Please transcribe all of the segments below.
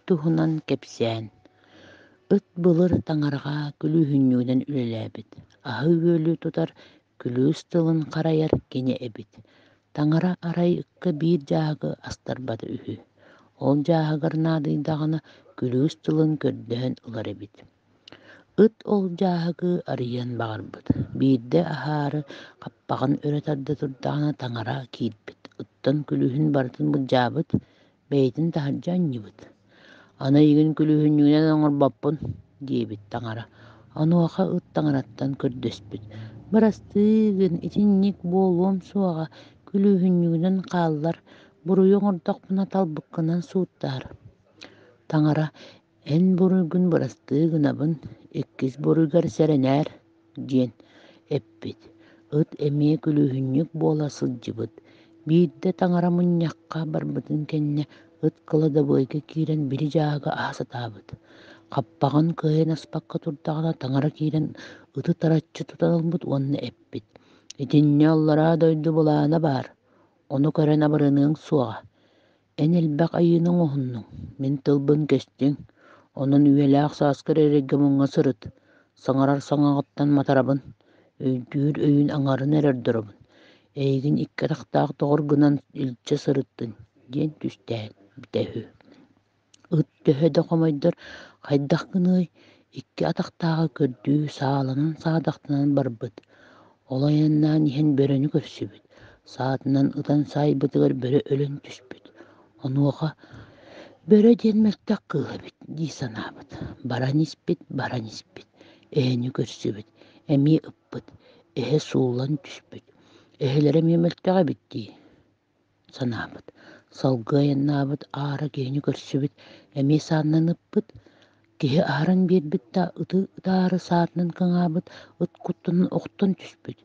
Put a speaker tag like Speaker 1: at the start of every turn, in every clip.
Speaker 1: Туһунан кэпсээн. Ыт былыр таҥараҕа күлүүһүнньүгүнэн үлэлээбит, аһы-үөлү тутар, күлүүс тылын харайар кини эбит. Таҥара арай ыкка биир дьааһыгы астарбата үһү. Ол дьааһыгар наадыйдаҕына күлүүс тылын көрдөһөн ылар эбит. Ыт ол дьааһыгы арыйыан баҕарбыт. Биирдэ аһаары хаппаҕын өрө тарда турдаҕына таҥара киирбит, ыттан күлүүһүн барытын былдьаабыт, бэйэтин таһырдьа анньыбыт. «Аны эйигин күлүүһүнньүгүнэн оҥорбоппун» диэбит таҥара. Онуоха ыт таҥараттан көрдөспүт: «Бырастыы гын, итинник буолуом суоҕа, күлүүһүнньүгүнэн хааллар, буруйу оҥордохпуна талбыккынан сууттаар». Таҥара «Эн буруйгун бырастыы гынабын, иккис буруйгар сэрэнээр» диэн эппит. Ыт эмиэ күлүүһүнньүк буола сылдьыбыт. Биирдэ таҥара мунньахха барбытын кэннэ ыт кыладабыайга киирэн били дьааһыгы аһа сатаабыт. Хаппаҕын кыайан аспакка турдаҕына таҥара киирэн ыты тараччы тутан ылбыт уонна эппит: «Итиннэ аллараа дойду былаана баар, ону көрөн абырыныаҥ суоҕа. Эн элбэх айыыны оҥоһуннуҥ, мин тылбын кэстиҥ, онон үйэлээх сааскар эрэйгэ-муҥҥа сырыт, саҥарар саҥаҕыттан матарабын, өйдүүр өйүн аҥарын эрэ ордоробун, эйигин икки атахтаах доҕор гынан илдьэ сырыттын» диэн түстээбитэ үһү. Ыт төһө да хомойдор хайдах гыныай, икки атахтааҕы көрдүү сааланан-саадахтанан барбыт. Ол айаннаан иһэн бөрөнү көрсүбүт, саатынан ытан саайбытыгар бөрө өлөн түспүт. Онуоха «Бөрө диэн мөлтөх кыыл эбит» дии санаабыт. Баран испит, баран испит, эһэни көрсүбүт, эмиэ ыппыт, эһэ сууллан түспүт. Эһэлэрэ эмиэ мөлтөх эбит дии санаабыт. Салгыы айаннаабыт аара киһини көрсүбүт, эмиэ сааннан ыппыт. Киһи аһаран биэрбит да ыты ытаары саатынан кыҥаабыт, ыт куттанан охтон түспүт.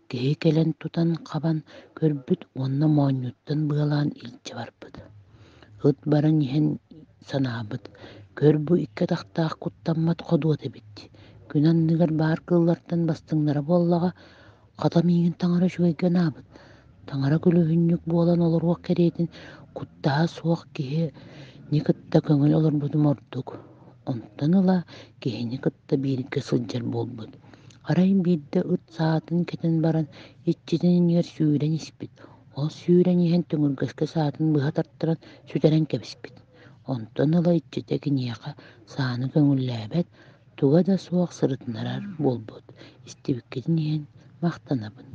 Speaker 1: Киһи кэлэн тутан хабан көрбүт уонна моонньуттан быалаан илдьэ барбыт. Ыт баран иһэн санаабыт: «Көр бу икки атахтаах куттаммат ходуот эбит. Күн анныгар баар кыыллартан бастыҥнара буоллаҕа, Хата миигин таҥара үчүгэйгэ анаабыт, таҥара күлүһүнньүк буолан олоруох кэриэтин куттаһа суох киһини кытта көҥүл олорбутум ордук. Онтон ыла киһини кытта бииргэ сылдьар буолбут. Арай биирдэ ыт саатын кэтэн баран иччитин иннигэр сүүрэн испит. Ол сүүрэн иһэн төҥүргэскэ саатын быһа тартаран сүтэрэн кэбиспит. Онтон ыла иччитэ киниэхэ сааны көҥүллээбэт, туга да суох сырытыннарар буолбут, истибиккитин иһин махтанабын.